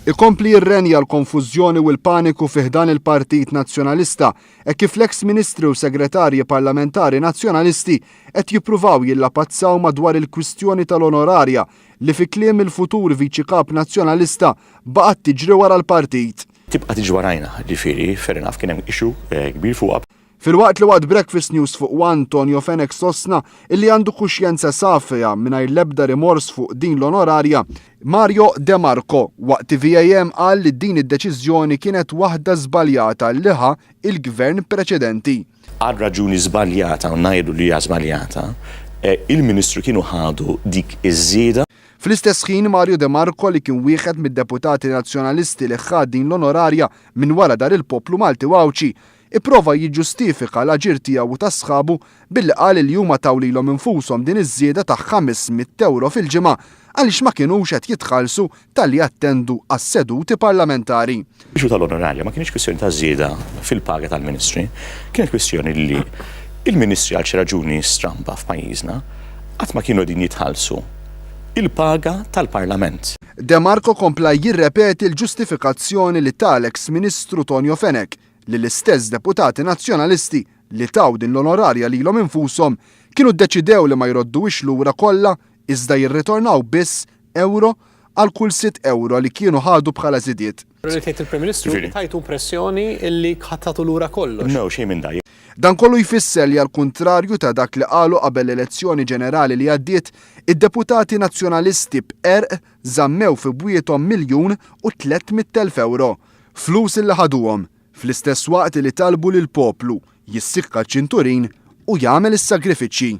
Ikompli jirrenja l-konfużjoni u l-paniku fi ħdan il-Partit Nazzjonalista hekk kif l-eks Ministri u Segretarji Parlamentari Nazzjonalisti qed jippruvaw jillapazzaw madwar il-kwistjoni tal-onorarja li fi kliem il-futur Viċi Kap Nazzjonalista baqgħet tiġri wara l-partit. Tibqa' tiġri warajna, ġifieri, fair enough, kien hemm issue kbir fuqha. Filwaqt li waqt Breakfast News fuq One, Tonio Fenech sostna illi għandu kuxjenza safja mingħajr l-ebda rimors fuq din l-onorarja, Mario De Marco waqt TVAM qal li din id-deċiżjoni kienet waħda żbaljata li ħa il-Gvern preċedenti. Għal raġuni żbaljata, u ngħidu li hija żbaljata, il-Ministru kienu ħadu dik iż-żieda. Fl-istess ħin Mario De Marco li kien wieħed mid-deputati Nazzjonalisti li ħa din l-onorarja minn wara dar il-poplu Malti u Għawdxi, Ipprova jiġġustifika l-aġir tiegħu u ta' sħabu billi qal li huma taw lilhom infushom din iż-żieda ta' ħames mitt ewro fil-ġimgħa għaliex ma kinux qed jitħallsu talli jattendu għas-seduti parlamentari. L-issue tal-onorarja ma kinitx kwistjoni ta' żieda fil-paga tal-Ministri, kienet kwistjoni li l-Ministri għal xi raġuni stramba f'pajjiżna qatt ma kienu qegħdin jitħallsu il-paga tal-Parlament. De Marco kompla jirrepeti l-ġustifikazzjoni li ta l-eks Ministru Tonio Fenech li l-istess deputati Nazzjonalisti li taw din l-onorarja lilhom infushom kienu ddeċidew li ma jrodduhiex lura kollha iżda jirritornaw biss ewro għal kull sitt ewro li kienu ħadu bħala żidiet. Però li tgħid il-Prim Ministru li tajtu impressjoni li ħa tagħtu lura kollox. No, xejn minn dan. Dan kollu jfisser li għall-kuntrarju ta' dak li qalu qabel l-elezzjoni ġenerali li għaddiet, id-deputati Nazzjonalisti b'qerq żammew fi bwiethom 1,300,000 ewro. Flus illi ħaduhom, fl-istess waqt li talbu lill-poplu jissikka ċ-ċinturin u jagħmel is-sagrifiċċji.